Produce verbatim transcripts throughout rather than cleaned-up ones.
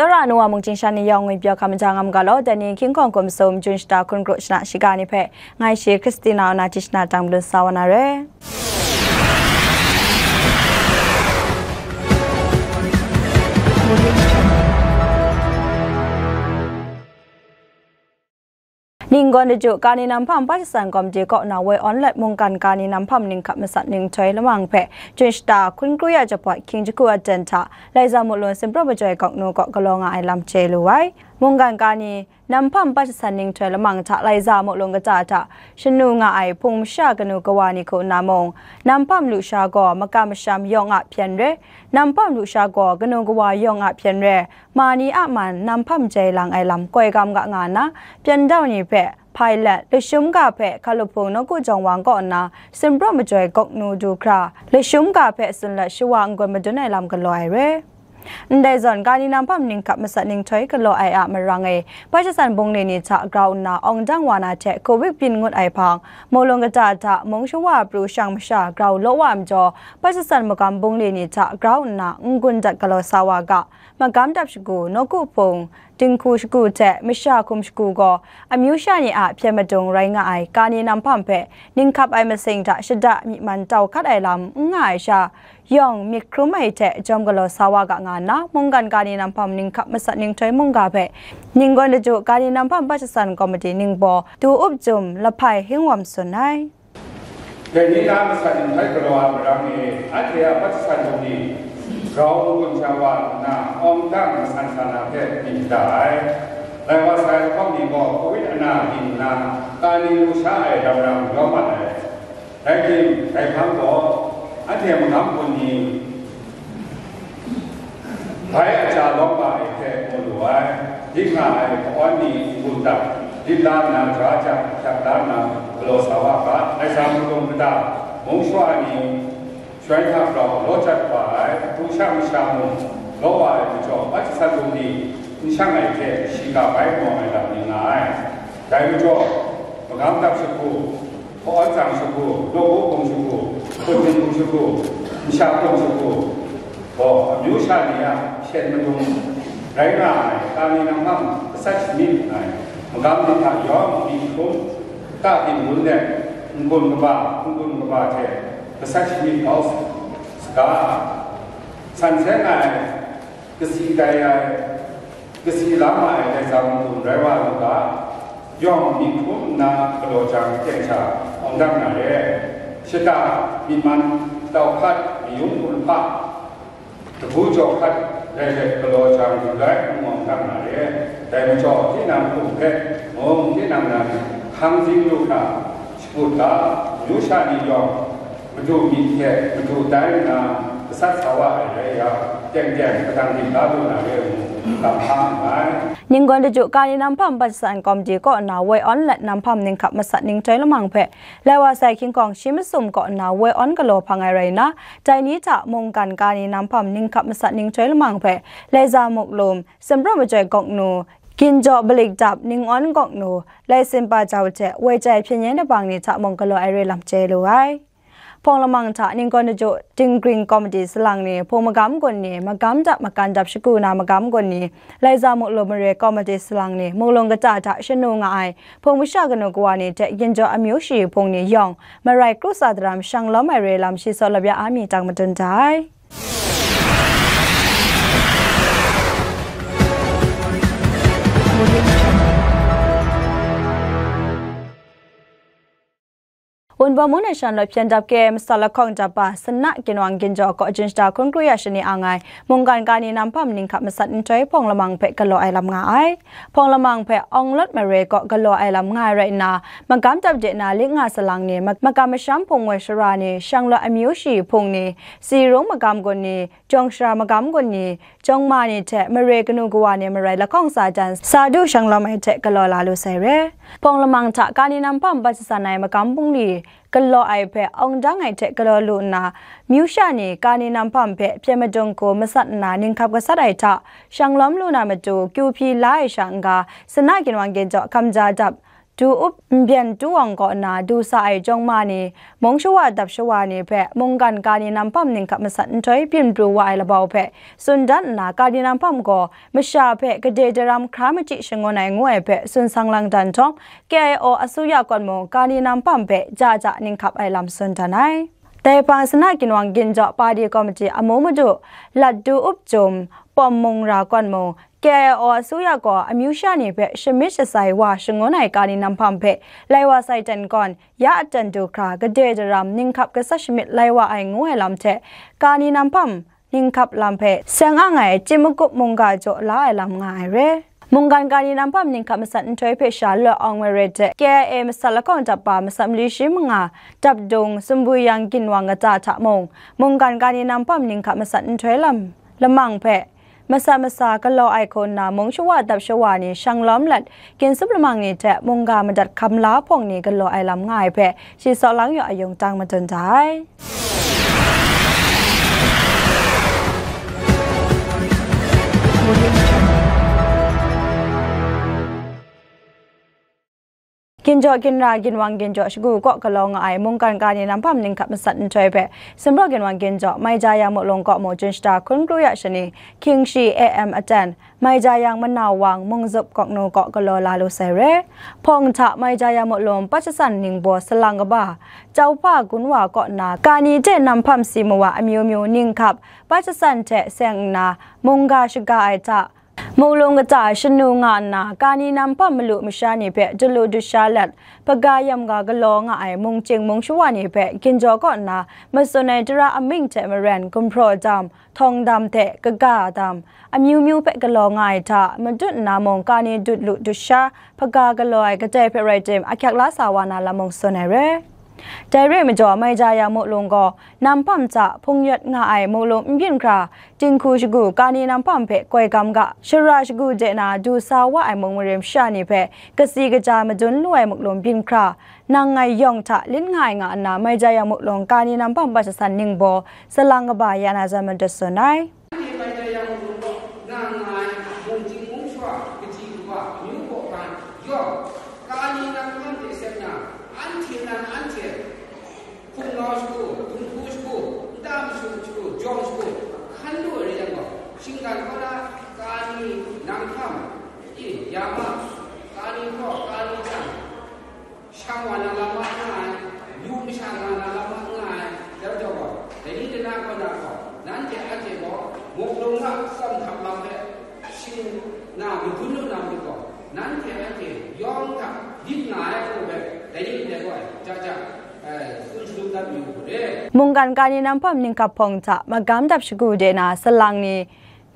Tsawra nu wa mungchying sha ni yawng ngwipyaw hkam ja ngam ga law, dai ni hkying hkawng hkum sum, Jun shata hkun kru shana shiga ni hpe, ngai shi Christina Onati shana tang malu sa wa na re. Ninggawn daju, Kani Nam Hpam Pajasan Komiti kaw na woi awn let mungkan Kani Nam Hpam ninghkap masat ninghtoi lamang hpe, Jun shata hkun kru ya jahpawt hkying jahku aten hta, Laiza Muklum Sinpraw Majoi Gawknu kaw galaw nga ai lam chye lu ai. Mungkan Kani Nam Hpam Pajasan ninghtoi lamang hta Laiza Muklum kata hta shanu nga ai Hpung masha kanu kawa ni hku nna mung, Nam Hpam lusha gaw makam masham yawng a hpyen re, Nam Hpam lusha gaw kanu kawa yawng a hpyen re, ma ni a man Nam Hpam jai lang ai lam koi gam ga nga nna, pyandau ni hpe hpai let, lashum ga hpe Hkalup Hpung Nawku Jawng Wang kaw nna Sinpraw Majoi Gawknu du hkra, lashum ga hpe tsun let shawa n-gun madun ai lam galaw ai re. Ndai zawn, Kani Nam Hpam ninghkap masat ninghtoi galaw ai a marang e, Pajasan bungli ni hta grau nna awng dang wa na hte Covid byin ngut ai hpang, Muklum kata hta mung shawa pru shang masha grau law wa ai majaw, Pajasan magam bungli ni hta grau nna n-gun dat galaw sa wa ga, magam dap shagu, nawku hpung, dinghku shagu hte masha hkum shagu gaw amyu sha ni a hpyen madung rai nga ai Kani Nam Hpam hpe ninghkap ai masing hta shada myi man tau hkat ai lam n nga ai sha, yawng myit hkrum ai hte jawm galaw sa wa ga nga nna, mungkan Kani Nam Hpam ninghkap masat ninghtoi mungga hpe, Ninggawn daju, Kani Nam Hpam Pajasan Komiti ningbaw, Tu Up Jum Lahpai Hingwam tsun ai. Dai ni na masat ninghtoi galaw ai marang e, anhte a Pajasan Komiti grau n-gun sha wa nna, awng dang masan sa na hpe myit da ai. Lai wa sai lahkawng ni gaw Covid ana byin nna, Kani lu sha ai ram ram yawm mat ai. Rai tim, dai hpang gaw, anhte magam gun ni bai aja lawm ga ai hte mu lu ai, dik nga ai kawan ni n-gun dap, dik la nna, ja jang, hkyap la nna, galaw sa wa ga, Laiza Muklum kata, mung shawa ni, shawng hta grau law jat wa ai, pru sha masha mung law wa ai majaw, Pajasan Komiti n shang ai hte, shiga bai mu ai lam ni nga ai. Dai majaw, magam dap shagu, Kawan tsang shagu, nawku hpung shagu, hpun dinghku shagu, masha hpung shagu gaw amyu sha ni a hpyen madung rai nga ai, Kani Nam Hpam gasat shamyit ai, magam ni hta yawng myit hkrum, ta byin gun let, n-gun kaba, n-gun kaba hte gasat shamyit kau saga, san seng ai, kasi tai ai, kasi la ma ai Laiza Muklum rai wa lu ga, yawng myit hkrum nna galaw jang teng sha awng dang na re. Shata, myi man, tau hkat, mayung hkun hpa, dagu jaw hkat rai let galaw jang lu ai hku awng dang na re. Dai majaw, tinang hkum hpe mung tinang nan hkang zing lu hkra, shakut ga, amyu sha ni yawng, Madu myit hte madu tai nna gasat sa wa ai rai yang, teng teng kadang dik la lu na re ai mung, kamhpa nngai. Ninggawn daju, Kani Nam Hpam Pajasan Komiti kaw nna woi awn let Nam Hpam ninghkap masat ninghtoi lamang hpe, lai wa sai hkying hkawng shi masum kaw nna woi awn galaw hpang ai rai nna, dai ni hta mungkan Kani Nam Hpam ninghkap masat ninghtoi lamang hpe, Laiza Muklum, Sinpraw Majoi Gawknu, Ginjaw Balik Dap, Ningawn Gawknu, Laisin Pa Jau hte woi jai hpyen yen dabang ni hta mung galaw ai re lam chye lu ai. Hpawng lamang hta Ninggawn Daju Dinggring Komiti salang ni, Hpung magam gun ni, magam dap makan dap shagu na magam gun ni, Laiza Muklum Mare Komiti salang ni, Muklum kata hta shanu nga ai Hpung masha kanu kawa ni hte Ginjaw amyu shayi hpung ni yawng, marai kru tsa daram shang lawm ai re lam shi saw lap ya a mi tang madun da ai. Wunpawng mung na shan lawt hpyen dap ke masat lahkawng dap ba, Sanna Ginwang Ginjaw kaw Jun shata hkun kru ya shani ang ai, mungkan Kani Nam Hpam ninghkap masat nhtoi hpawng lamang hpe galaw ai lam nga ai. Hpawng lamang hpe Awng Lawt Mare kaw galaw ai lam nga ai rai nna, magam dap de na lik nga salang ni, ma-, makam masham hpung woi sara ni, Shanglawt amyu shayi hpung ni, Sirung magam gun ni, Jawng shara magam gun ni, jawng ma ni hte mare kanu kawa ni marai lahkawng sa dan, sa du shang lawm ai hte galaw la lu sai re. Hpawng lamang hta Kani Nam Hpam Pajasan ai magam bungli galaw ai hpe awng dang ai hte galaw lu nna, myu sha ni Kani Nam Hpam hpe hpyen madung hku masat nna ninghkap gasat ai hta, shang lawm lu na matu kyu hpyi la ai sha n-ga, Sanna Ginwang Ginjaw hkamja dap, Du Up Nbyen Tu Wang kaw nna du sa ai chyawm ma ni, mung shawa dap shawa ni hpe mungkan ka ni nam hpam ninghkap masat nhtoi byin pru wa ai labau hpe tsun dat nna, ka ni nam hpam gaw masha hpe gade daram hkra machyi shangun ai ngu ai hpe tsun sang lang dan htawm, K I O အစိုးရကော့မုံ ကၢ်နီၢ်နမ်ပမ် hpe ja ja ninghkap ai lam tsun dan ai. Dai hpang Sanat Ginwang Ginjaw Padi Komiti amu madu Lat Du Up Jum Pawm Mung Ra Kawn Mung, K I O အစိုးရကော့ amyu sha ni hpe shamyit shatsai wa shangun ai ကၢ်နီၢ်နမ်ပမ် hpe lai wa sai ten gawn, ya aten du hkra gade daram ninghkap gasat shamyit lai wa ai ngu ai lam hte, ကၢ်နီၢ်နမ်ပမ် ninghkap lam hpe seng ang ai Chyim Magup mungga jaw la ai lam nga ai re. Mungkan ကၢ်နီၢ်နမ်ပမ် ninghkap masat nhtoi hpe sha Lawt Aung Myint hte K I A masat lahkawng dap pa masat mali shi manga dap dung Sumbwi Yang Ginwang kata hta mung, mungkan ကၢ်နီၢ်နမ်ပမ် ninghkap masat nhtoi lam lamang hpe masat masa galaw ai hku nna, mung shawa dap shawa ni shang lawm let, ginsup lamang ni hte mungga madat hkam la hpawng ni galaw ai lam nga ai hpe, shi Saw Lang Yaw a yung tang madun da ai. Ginjaw Ginra Ginwang Ginjaw Shagu kaw galaw nga ai mungkan ကၢ်နီၢ်နမ်ပမ် ninghkap masat nhtoi hpe, Sumpraw Ginwang Ginjaw Mai Ja Yang Muklung kaw mu chyen shata hkun kru ya shani, hkying shi A M aten, Mai Ja Yang Manau Wang Mungzup Gawknu kaw galaw la lu sai re. Hpawng hta Mai Ja Yang Muklung Pajasan Ningbaw salang kaba, Chauhpa Gunwa kaw nna, ကၢ်နီၢ် hte nam hpam si mawa amyu myu ninghkap, Pajasan hte seng nna, mungga shaga ai hta, Muklung kata shanu nga nna, ကၢ်နီၢ်နမ်ပမ် malu masha ni hpe dalu dusha let, hpaga yamga galaw nga ai mungchying mungshawa ni hpe Ginjaw kaw nna, matsun ai tara amying hte maren gumhpraw dam, htawng dam hte kaga dam, amyu myu hpe galaw nga ai hta, madut nna mung ကၢ်နီၢ် dut lu dusha, hpaga galaw ai kadai hpe rai tim, ahkyak la sa wa na lam mung tsun ai re. Dai re majaw, Mai Ja Yang Muklung gaw, nam hpam hta hpung yawt nga ai muklung n byin hkra, dinghku shagu ကၢ်နီၢ်နမ်ပမ် hpe koi gam ga, shara shagu de na du sa wa ai mung marim sha ni hpe, kasi kaja madun lu ai muklung byin hkra, nang ngai yawng hta lit nga ai nga nna, Mai Ja Yang Muklung ကၢ်နီၢ်နမ်ပမ် Pajasan Ningbaw, salang kaba ya na zawn madut tsun ai. Anhte Mai Ja Yang Muklung kaw na nga ai mungchying mungshawa, kaji kaba, amyu hkawhkam yawng, ကၢ်နီၢ် nang hkang hte seng na, anhte nan anhte hpung nau shagu, dinghku shagu, nta masum shagu, jawng shagu, hkan lu ai rai yang gaw, shinggan kaw na ကၢ်နီၢ် nang hkam, i, ya ma, ကၢ်နီၢ် hkaw, ကၢ်နီၢ် jang, shang wa na lam ma nga ai, yu masha nga na lam ma nga ai, dau jau gaw, dai ni dai na kaw na gaw, nanhte anhte gaw, muklung a tsawm hkam lam hpe, shing na madun lu na myit gaw, nanhte anhte yawng hta lit nga ai hku hpe, dai ni dai gaw, ja ja, eh, tsun shalum dat mayu hku re. Mungkan ကၢ်နီၢ်နမ်ပမ် ninghkap hpawng hta, magam dap shagu de na salang ni,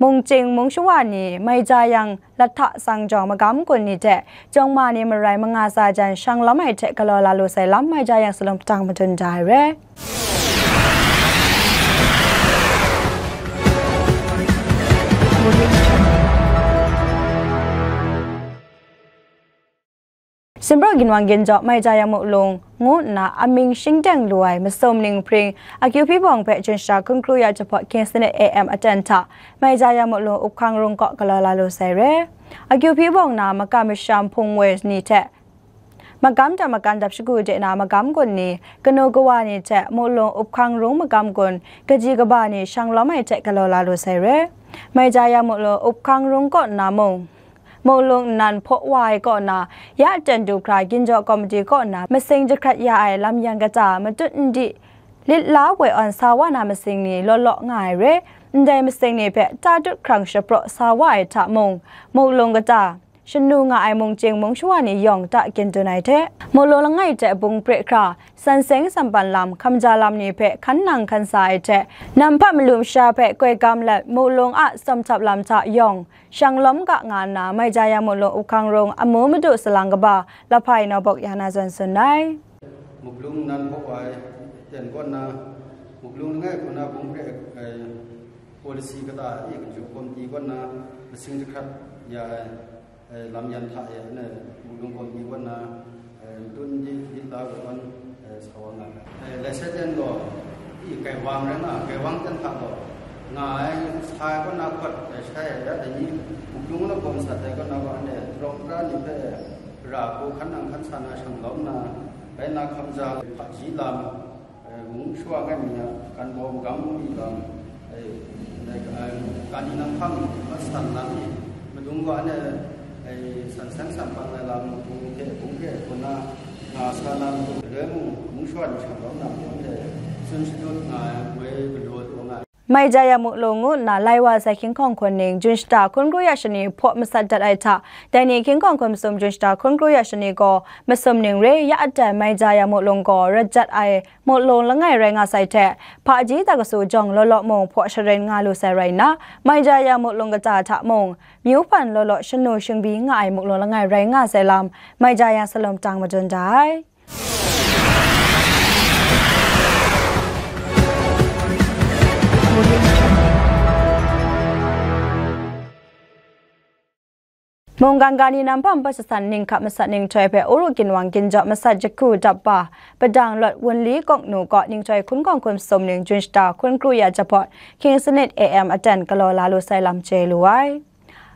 mungchying mungshawa ni, Mai Ja Yang lat hta sang jawng magam gun ni hte, jawng ma ni marai manga tsa jan shang lawm ai hte galaw la lu sai lam, Mai Ja Yang salum patang madun da ai re. Sumpraw Ginwang Ginjaw Mai Ja Yang Muklung ngu nna amying shingteng lu ai masum ning hpring, akyu hpyi bawng hpe chyen shara hkun kru ya jahpawt hkying sanit A M aten hta, Mai Ja Yang Muklung up hkang rung kaw galaw la lu sai re. Akyu hpyi bawng na makam masham hpung woi ni hte, magam dap makan dap shagu de na magam gun ni, kanu kawa ni hte Muklung up hkang rung magam gun, kaji kaba ni shang lawm ai hte galaw la lu sai re. Mai Ja Yang Muklung up hkang rung kaw nna mung, Muklung nnan hpaw wa ai kaw na, ya aten du hkra Ginjaw Komiti kaw na masing jahkrat ya ai lam yan kata matut n di, lit la woi awn sa wa na masing ni law law nga ai re. Ndai masing ni hpe ta dut hkrang shapraw sa wa ai hta mung, Muklung kata, shanu nga ai mungchying mungshawa ni yawng ta kyin dun ai hte, Muklung langai hte bung pre hkra, san seng san pan lam, hkamja lam ni hpe hkan nang hkan sa ai hte, nam hpam malu masha hpe koi gam let, Muklung a tsawm htap lam hta yawng, shang lawm ga nga nna, Mai Ja Yang Muklung up hkang rung amu madu salang kaba, Lahpai Nawbawk ya na zawn tsun ai. Muklung nnan hpaw wa ai ten kaw nna, Muklung langai hku na bung hpe ai policy kata e, Ginjaw Komiti kaw nna masing jahkrat ya ai, eh, lam yan hta e, ane, Muklung Komiti kaw nna, eh, matut n di, di la gaw, eh, sa wa nga ai. Eh, lai sai ten gaw, i, Gaiwang rai nga, Gaiwang ten hta gaw, nga ai, sa ai kaw na hkawt, eh, shai ai, ya, dai ni, Muklung na gawm sat ai kaw na gaw, ane, rawng pra ni hpe, Ra hku hkan nang hkan sa na shang lawm na, bai na hkam ja hpaji lam, eh, mung shawa ngai mi a, kan baw magam mu mi lam, eh, eh, kani nang hpang masan lam ni, madung wa ne, eh, san san san pang ai lam, bung hte, bung hte, hku na, nga sa na, mung, galoi mung, mung shawa ni shang lawm na, mung hte, tsun shadut nga ai, woi galaw lu nga ai. Maijaya Muklung ngu nna lai wa sai hkying hkawng hkun ning, Jun shata hkun kru ya shani hpaw masat dat ai hta, dai ni hkying hkawng hkun masum Jun shata hkun kru ya shani gaw masum ning re ya at ai Maijaya Muklung gaw rat jat ai muklung langai rai nga sai hte, hpaji ta kasu jawng law law mung hpaw sharen nga lu sai rai nna, Maijaya Muklung kata hta mung, myu hpan law law shanu shingbi nga ai muklung langai rai nga sai lam, Maijaya Salawm Tang madun da ai. Mungkan kani nam hpam pajasan ninghkap masat ninghtoi hpe Uru ginwang ginjawp masat jahku dap pa, padang lawt wunli kawk nu kaw ninghtoi hkun hkawng hkun sum ning Jun shata hkun kru ya jahpawt, hkying sanit A M aten galaw la lu sai lam chye lu ai.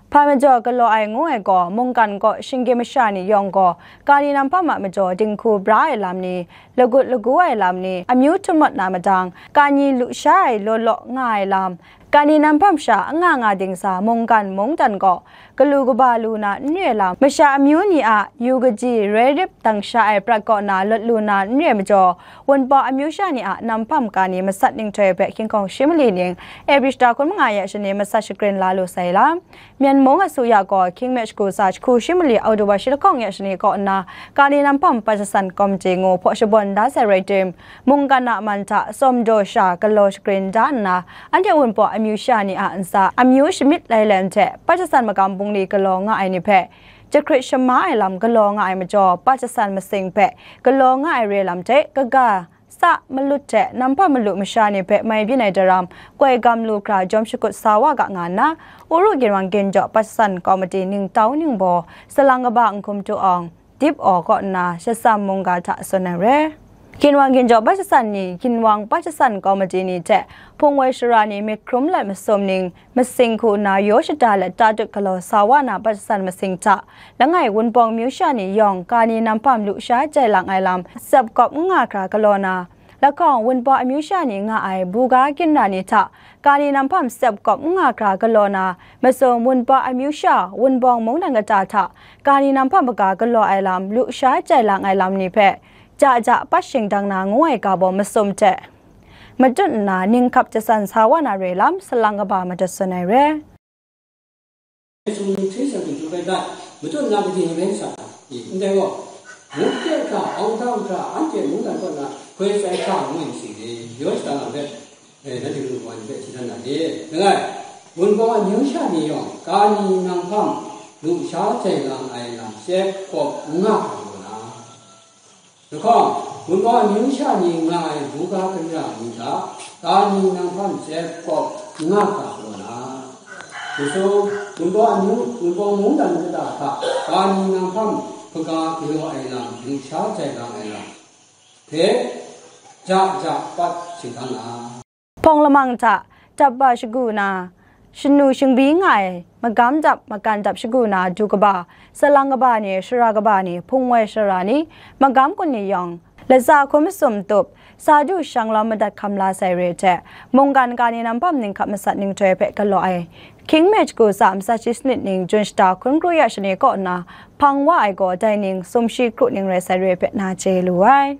Hpa majaw galaw ai ngu ai gaw, mungkan kaw shinggyim masha ni yawng gaw, kani nam hpam a majaw dinghku bra ai lam ni, lagut lagu ai lam ni, amyu htum mat na madang, kani lusha ai law law nga ai lam, kani nam hpam sha anga nga dingsa mungkan mungdan gaw, galu kaba lu na n re ai lam, masha amyu ni a yu kaji rai rip dang sha ai prat kaw na lawt lu na n re ai majaw, Wunpawng amyu sha ni a nam hpam kani masat ninghtoi hpe hkying hkawng shi mali ning, April shata hkun manga ya shani masat shagrin la lu sai lam. Myen mung asuya gaw, hkying me shagu tsa jahku shi mali October shi lahkawng ya shani kaw nna, kani nam hpam pajasan komiti ngu hpaw shabawn da sai rai tim, mungkan a man hta tsawmdaw sha galaw shagrin da nna, anhte Wunpawng amyu sha ni a ntsa amyu shamyit lai lam hte pajasan magam bungli galaw nga ai ni hpe, jahkrit shama ai lam galaw nga ai majaw, pajasan masing hpe galaw nga ai re lam hte kaga, sa malut hte nam hpam malu masha ni hpe mai byin ai daram, koi gam lu hkra jawm shakut sa wa ga nga nna, Uru ginwang ginjawp pajasan komiti ningtau ningbaw, salang kaba Nhkum Tu Aung, Dip Aw kaw nna shatsam mungga hta tsun ai re. Ginwang ginjawp pajasan ni, ginwang pajasan komiti ni hte hpung woi sara ni myit hkrum let masum ning, masing hku nna yaw shada let tatut galaw sa wa na pajasan masing hta, langai Wunpawng amyu sha ni yawng kani nam hpam lusha jai lang ai lam tsep kawp n nga hkra galaw na, lahkawng Wunpawng amyu sha ni nga ai buga ginra ni hta, kani nam hpam tsep kawp n nga hkra galaw na, masum Wunpawng amyu sha, Wunpawng mungdan kata hta, kani nam hpam hpaga galaw ai lam, lusha jai lang ai lam ni hpe, ja ja pat shingdang na ngu ai ga baw masum hte, matut nna ninghkap jasan sa wa na re lam, salang kaba madat tsun ai re. Sung ni hte sa tu tu bai dat, matut na kaji ni bai sa ta, i, ndai gaw, muk hte hkra, awng hta hkra, anhte mungdan kaw na, hkoi sai hkra ngu ai masing ni, yaw shada lam hpe, e, nanhte mungkan hpe hti dan na ni, langai, Wunpawng amyu sha ni yawng, kani nam hpam, lusha jai lang ai lam, tsep kawp n nga hkra galaw na. Lahkawng, Wunpawng amyu sha ni nga ai buga ginra ni hta, kani nam hpam tsep kawp n nga hkra galaw na. Masum, Wunpawng amyu, Wunpawng mungdan kata hta, kani nam hpam hpaga galaw ai lam, lusha jai lang ai lam hpe, ja ja pat shingdang na. Hpawng lamang hta, dap ba shagu na, shanu shingbi nga ai, magam dap, makan dap shagu na, du kaba, salang kaba ni, sara kaba ni, hpung woi sara ni, magam kun ni yawng, latsa hkun masum tup, sa du shanglawm madat hkam la sai re hte, mungkan kani nam hpam ninghkap masat ninghtoi hpe galaw ai, hkying me shagu tsa masat shi sanit ning, Jun shata hkun kru ya shani kaw nna, hpang wa ai gaw dai ning sumshi kru ning rai sai re hpe na chye lu ai.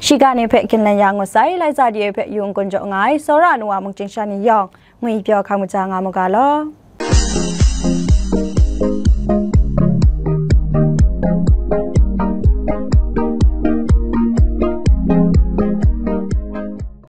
Shiga ni hpe ginlan ya ngut sai, lai za di e hpe yung kun jaw nga ai, tsawra nu wa mungchying sha ni yawng, ngwi pyaw hkang maja nga mu ga law.